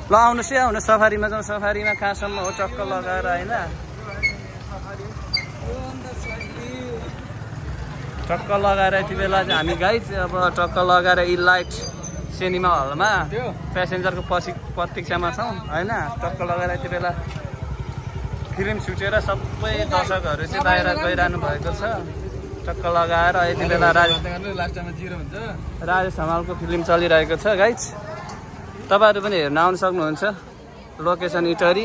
ल आउनुहोस् है आउनुहोस् सफारीमा जाउँ सफारीमा कहाँसम्म हो टक्क लगाएर होइन टक्क लगाएर यति बेला चाहिँ हामी गाइज अब टक्क लगाएर इलाइट सिनेमा हलमा प्यासेन्जरको प्रतीक्षामा छौँ होइन टक्क लगाएर यति बेला फिल्म छुटेर सबै दर्शकहरू चाहिँ बाहिर गइरहनु भएको छ टक्क लगाएर यति बेला राजेश हमालको फिल्म चलिरहेको छ गाइज तपाईहरु पनि हेर्न आउन सक्नुहुन्छ लोकेसन इटरी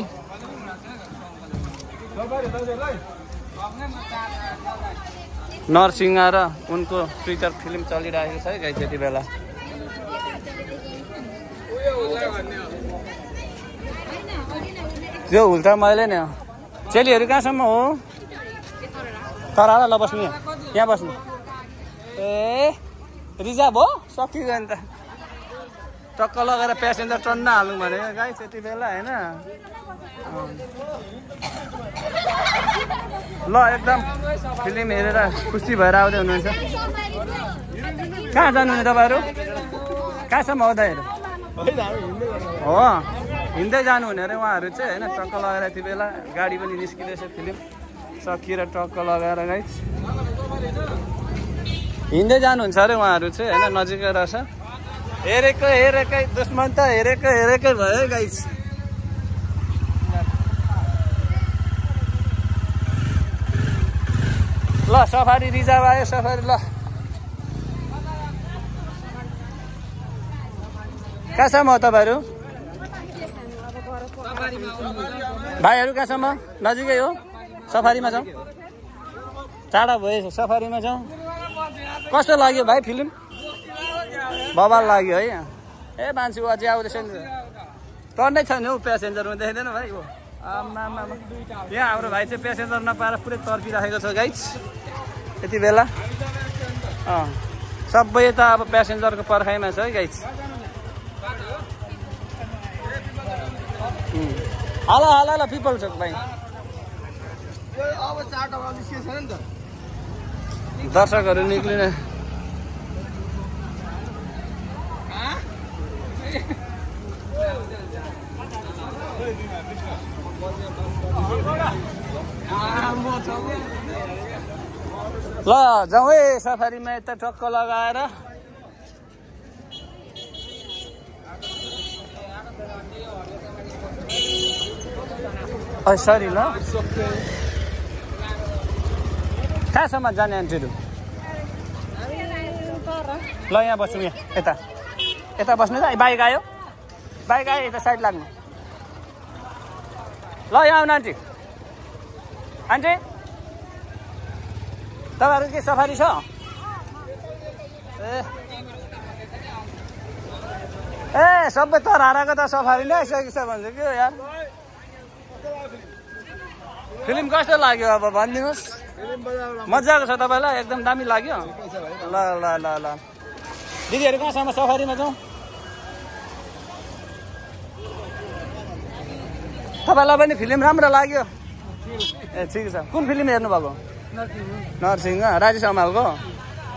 नरसिंह र उनको ट्विटर फिल्म चलिरहेको छ है गाइज यति बेला त्यो हुल त मैले नि चेलीहरू कहाँसम्म हो तर ल बस्नु यहाँ बस्नु ए रिजर्भ हो सकियो नि त टक्क लगाएर प्यासेन्जर टन्न हालौँ भने गाइस यति बेला होइन ल एकदम फिल्म हेरेर खुसी भएर आउँदै हुनुहुन्छ कहाँ जानुहुने तपाईँहरू कहाँसम्म हो दाइहरू हो हिँड्दै जानुहुने अरे उहाँहरू चाहिँ होइन टक्क लगाएर यति बेला गाडी पनि निस्किँदैछ फिल्म सकिएर टक्क लगाएर गाइस हिँड्दै जानुहुन्छ अरे उहाँहरू चाहिँ होइन नजिकै रहेछ हेरेकै दुश्मन त हेरेकै भयो गाइस ल सफारी रिजर्भ आयो सफारी ल कहाँसम्म हो तपाईँहरू भाइहरू कहाँसम्म नजिकै हो सफारीमा जाउँ टाढा भयो सफारीमा जाउँ कस्तो लाग्यो भाइ फिल्म बवाल लाग्यो है ए मान्छे अझै आउँदैछ नि टन्नै छ नि हौ प्यासेन्जरमा देख्दैन भाइ हो आमा यहाँ हाम्रो भाइ चाहिँ प्यासेन्जर नपाएर पुरै तर्पिराखेको छ गाइस यति बेला सबै त अब प्यासेन्जरको पर्खाइमा छ है गाइस हला पिपल चोक भाइ दर्शकहरू निक्लिने ल जाउँ है सफारीमा यता टक्क लगाएर सरी ल कहाँसम्म जाने आन्टीहरू ल यहाँ बस्नु यहाँ यता बस्नु त बाइक आयो यता साइड लाग्नु ल यहाँ आउनु आन्टी तपाईँहरू के सफारी छ ए सबै तर हाराको त सफारी नै आइसकेको छ भन्छ कि यार फिल्म कस्तो लाग्यो अब भनिदिनुहोस् मजाको छ तपाईँलाई एकदम दामी लाग्यो ल दिदीहरू कहाँसम्म सफारीमा जाउँ तपाईँलाई पनि फिल्म राम्रो लाग्यो ए ठिक छ कुन फिल्म हेर्नुभएको नरसिंह राजेश हमालको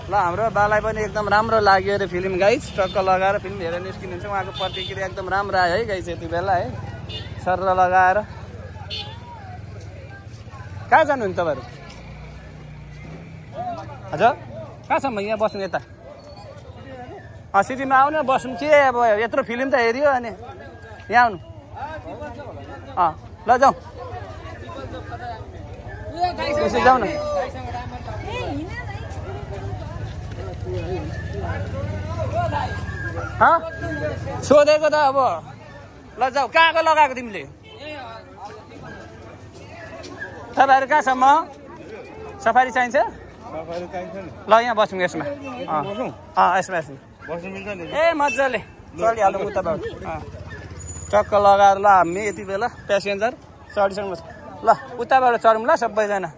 ल हाम्रो बालाई पनि एकदम राम्रो लाग्यो अरे फिल्म गाइस टक्क लगाएर फिल्म हेरेर निस्किनुहुन्छ उहाँको प्रतिक्रिया एकदम राम्रो आयो है गाइस यति बेला है सर लगाएर कहाँ जानुहुन्छ तपाईँहरू हजुर कहाँसम्म यहाँ बस्नु यता सिटीमा आउनु बस्नु के अब यत्रो फिल्म त हेऱ्यो अनि यहाँ आउनु ल जाउँ त्यसै जाउँ न सोधेको त अब ल जाऊ कहाँको लगाएको तिमीले तपाईँहरू कहाँसम्म सफारी चाहिन्छ ल यहाँ बसौँ यसमा यसमा ए मजाले चलिहालौँ उताबाट टक्क लगाएर ल हामी यति बेला प्यासेन्जर चढिसक्नु ल उताबाट चढौँ ल सबैजना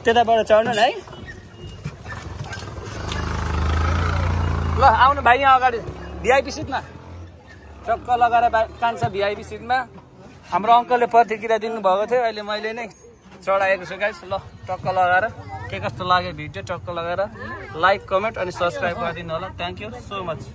त्यताबाट चढ्नु है ल आउनु भाइ यहाँ अगाडि भिआइपी सिटमा टक्क लगाएर कान्छ भिआइपी सिटमा हाम्रो अङ्कलले प्रतिक्रिया दिनुभएको थियो अहिले मैले नै चढाएको छु गाइस ल टक्क लगाएर के कस्तो लाग्यो भिडियो टक्क लगाएर लाइक कमेन्ट अनि सब्सक्राइब गरिदिनु होला थ्याङ्क यू सो मच